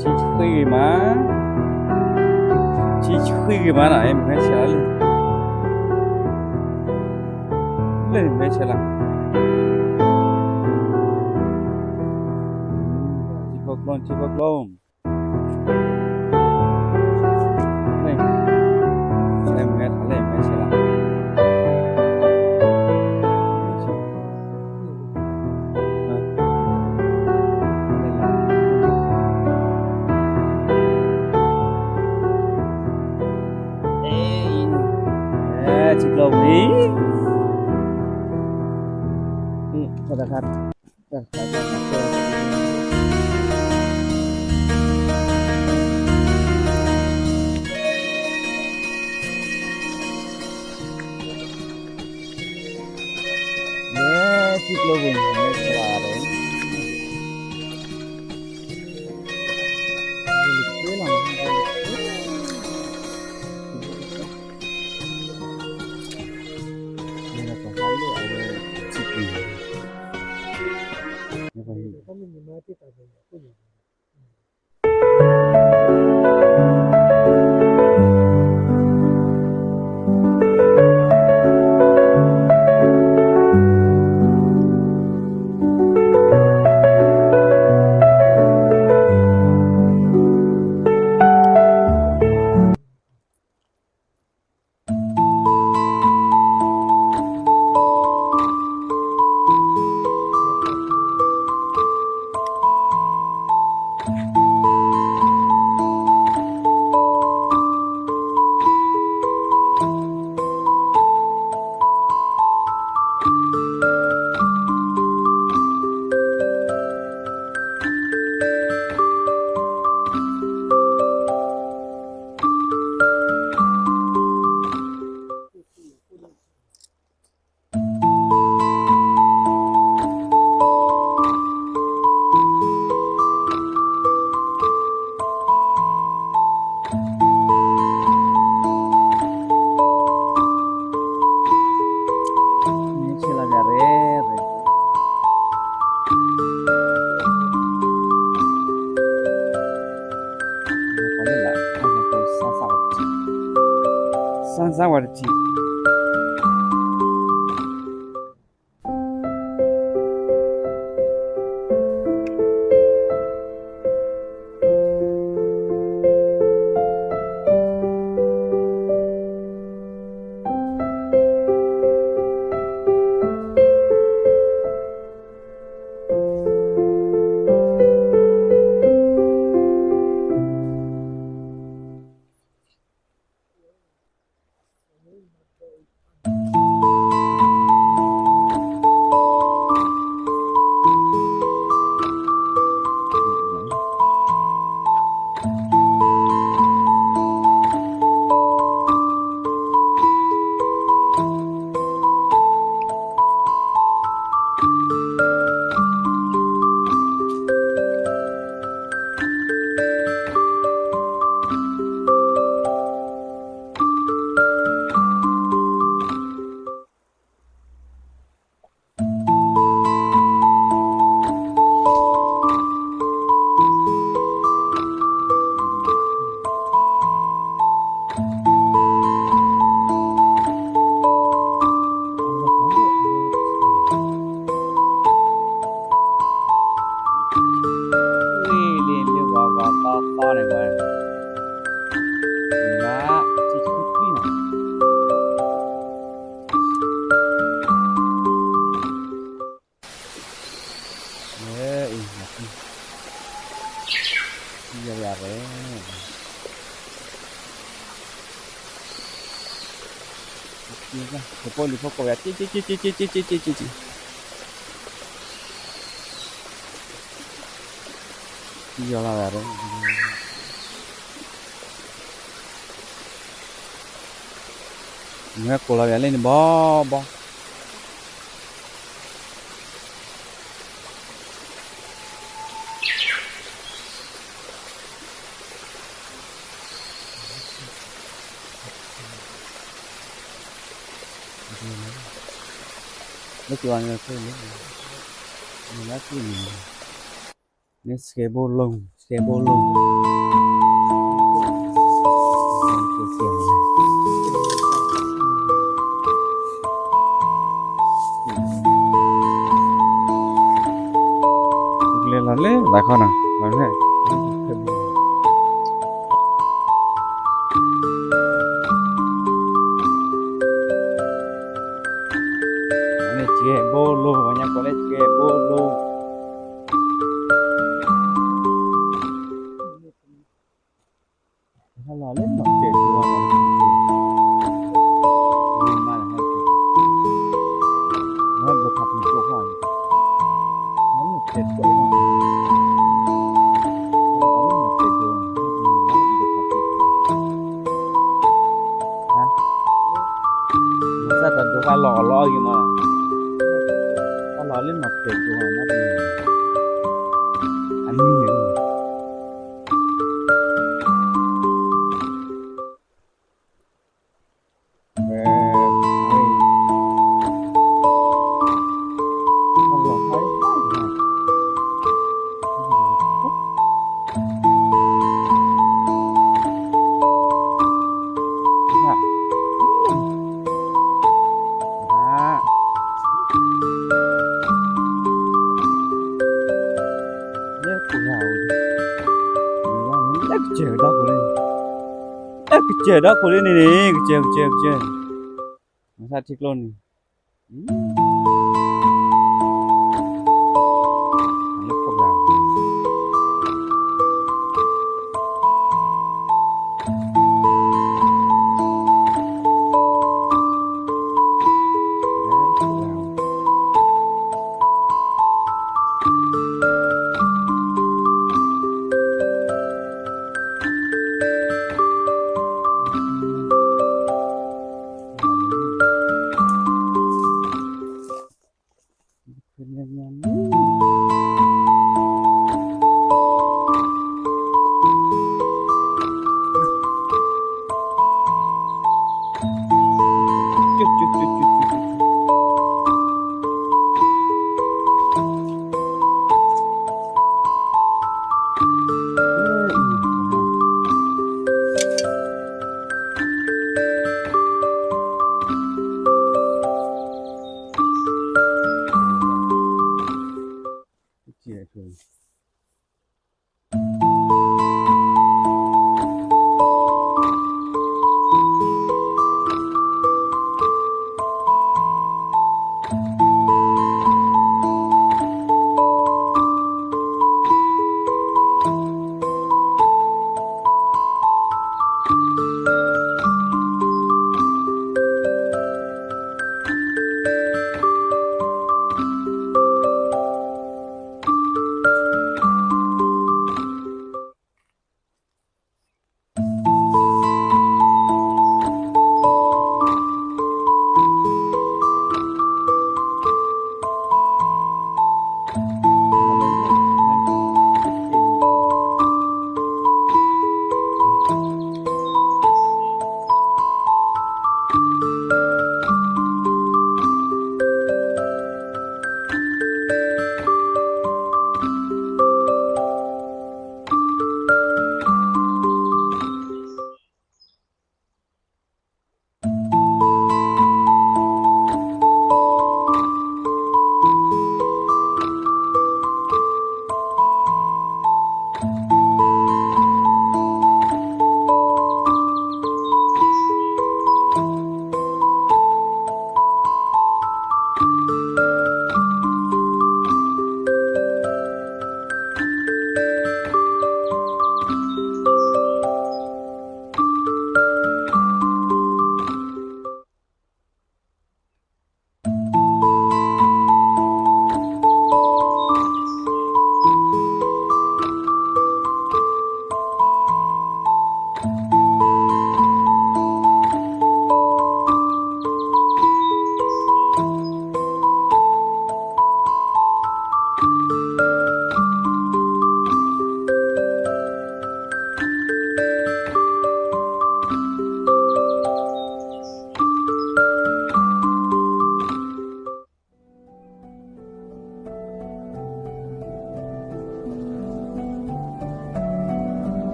ထံဆှံဂ့ၤမး, ထံဆှံဂ့ၤမးနီၤ, မ့ၢ်ဆဲးလီၤလံ, လၢမ့ၢ်ဆဲးလီၤ, ထံဖိကျိ, ထံဖိကျိ, လၢမ့ၢ်ထီၣ်လၢမ့ၢ်ဆဲးလီၤ. ထံကျိပူၤန့ၣ်, တၢ်တခါ, တၢ်တခါ, လၢထံကျိပူၤန့ၣ် မ့ၢ်ဆဲးလီၤဂ့ၤ, လၢလံၤဃ့လီၤ, လၢပှၤဟးလၢအဝဲထံပူၤန့ၣ်, လၢပှၤဟံၣ် မ့ၢ်ဆဲးလီၤဂ့ၤ, ပှၤလၢလၢ်, စၢ်စၢ်ဝဲတထံၣ်, စၢ်စၢ်ဝဲတထံၣ်. ဝံၤလံလံဝါဝါသီသီန့ၣ်ဝဲ, ဝါ, ထံဆှံပျံၤနီၤ. လၢအံၤ, ထံယၤယၤရဲ, ထံဖိလံၤဖိကိးယၤ, ထံယၤလီၤဝဲ, မ့ၢ်ကိးလီၤယၤလၢန့ၣ်ဘီဘီ. လၢက့ၤဝဲန့ၣ်, မ့ၢ်စကဲဘိလိၤ ကဲဘိလိၣ်, ကလဲၤလီၤလၢသးခီနီၤ, န့ၣ်ကဲဘိလိၣ်, ပှၤညါကိးလၢကဲဘိလိၣ်. ဟဲလီၤလၢနီၢ်တဲာ်ဒိၣ်, ဟဲဘိခါပူၤဒိၣ်ဃီ, နီၢ်တဲာ်ဒိၣ်, နီၢ်တဲာ်ဒိၣ်, မၤစၢ်တၢ်ဒိၣ်ဃီလီၤအီၣ်လီၤအီၣ်ဂ့ၤမး, တၢ်လီၤလၢနီၢ်တဲာ်ဒိၣ်, အမံၤ လၢကစၢၢ်ဒီခိၣ်လၢ, လၢကစၢၢ်ဒီခိၣ်လၢန့ၣ်န့ၣ် ကစၢၢ် ကစၢၢ် ကစၢၢ်, မၤသးထံကျိန့ၣ်, လၢခိၣ်ကျါ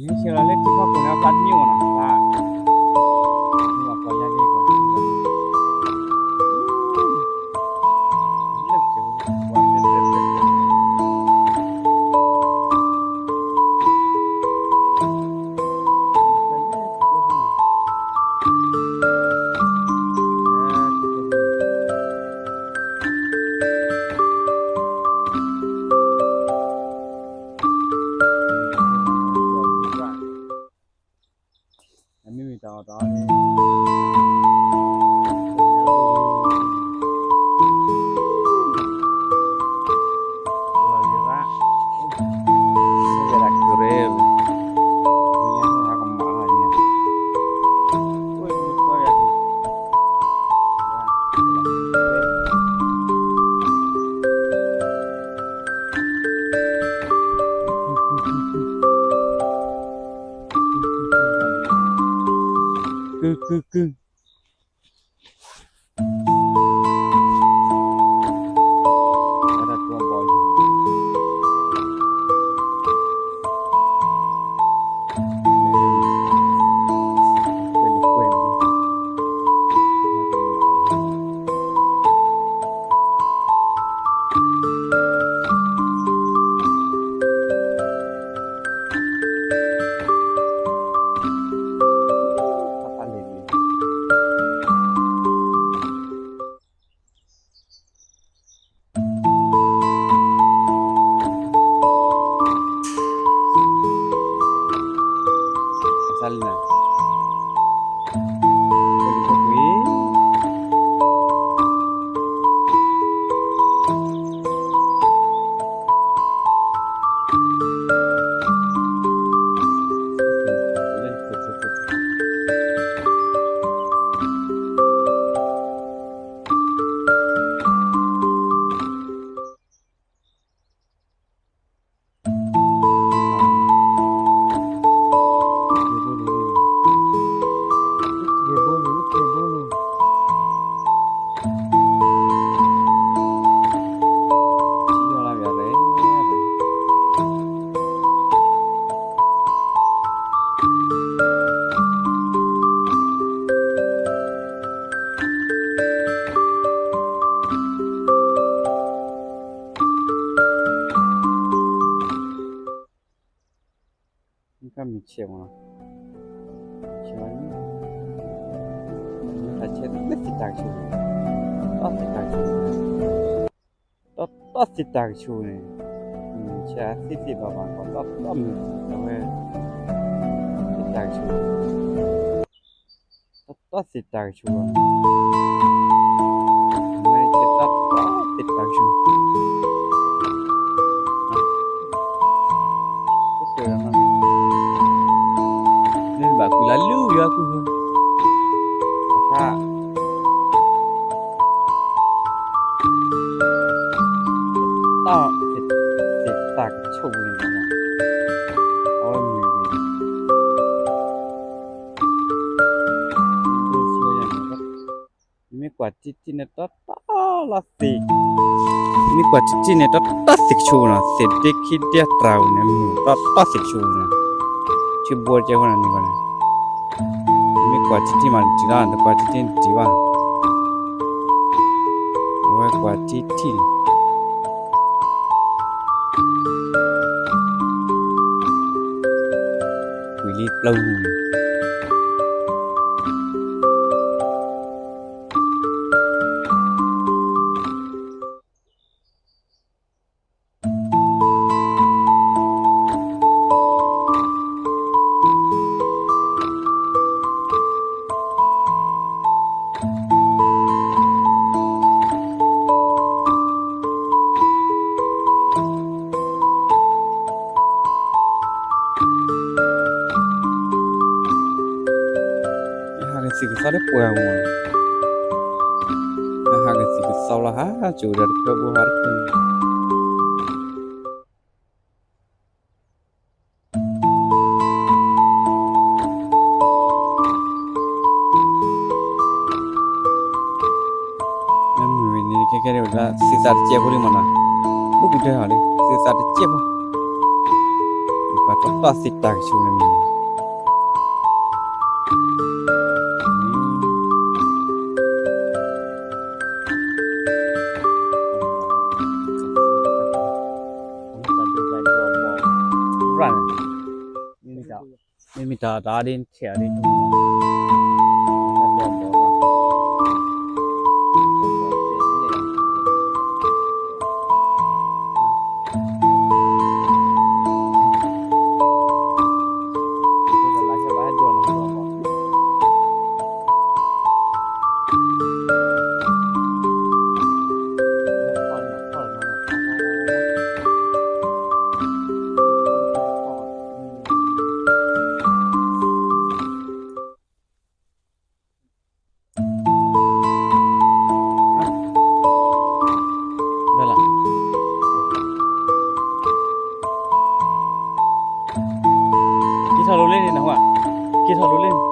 ယဆဲးလီၤလၢထံဖီခိၣ်န့ၣ် ဖျါတမံၤမ့ၢ်နီၤ, ဖျါ, မ့ၢ်ပှၤညါဒ်ကီး, အမ့ၢ်မ့ၢ်တၢ်အီၣ်တၢ်အီန့ၣ် ကုကုကု မ့ၢ်ဆဲးမ့ၢ်နီၤ, ဆဲးဝဲန့ၣ်, မ့ၢ်တၢ်ဆဲးသ့ၣ်တၢ်ကဆူၣ်န့ၣ်, တီၢ်သ့ၣ်တၢ်ကဆူၣ်န့ၣ်, တီၢ်တီၢ်သ့ၣ်တၢ်ကဆူၣ်န့ၣ်, ဆဲးသ့ၣ်သ့ၣ်ဘၣ်ဘၣ် ကီးတီၢ်တီၢ်မ့ၢ်အဝဲ, သ့ၣ်တၢ်ကဆူၣ် တီၢ်သ့ၣ်တၢ်ကဆူၣ်, တီၢ်သ့ၣ်တၢ်ကဆူၣ်, မ့ၢ်ဘၣ်ကွံာ်လၢလူယွၤကွံာ်, အခါ တီၢ်သ့ၣ်တၢ်ကဆူၣ်န့ၣ်, အဝဲမ့ၢ် မ့ၢ်ကွၢ်ထံထံန့ၣ် တီၢ်တီၢ်လီၤသ့ၣ်, မ့ၢ်ကွၢ်ထံထံန့ၣ် တီၢ်တီၢ်သ့ၣ်ကဆူၣ်နီၤ, သ့ၣ်ဒ့ခံဒ့တြၤပူၤန့ၣ် မ့ၢ်တီၢ်တီၢ်သ့ၣ်ကဆူၣ်န့ၣ်, ထံဘိကဲဝဲန့ၣ်န့ၣ်, မ့ၢ်ကွၢ်ထံထံမးတံၢ်လီၤ, တကွၢ်ထံထံန့ၣ်တံၢ်ဘၣ်, အဝဲကွၢ်ထံထံန့ၣ် ကွံာ်လံပျီန့ၣ် ဟးကသံၣ်ကသီလၢပှဲၤအဂီၢ်, ဟးကသံၣ်ကသီလီၤ ဟးကၠိဒီးတဖျၢၣ်ဘိဟးတဖျၢၣ်န့ၣ်, မ့ၢ်မုၢ်ဝဲန့ၣ် ခဲခဲဒၣ်ဝဲဒၣ် သုသးတစဲးဖိလံမးနီၤ, ဘူးကတၢၢ်ဟီလံ သုသးတစဲးဖိ, ပှၤတီၢ်တီၢ်သ့ၣ်တၢ်ကဆူၣ်န့ၣ် မ့မ့ၢ်တၢ်တၢ်ဒ်ထံၣ်အီၤဒ် က့ၤထီၣ်လိၤလံန့ၣ်နဟူဧါ, က့ၤထီၣ်လိၤလံန့ၣ်.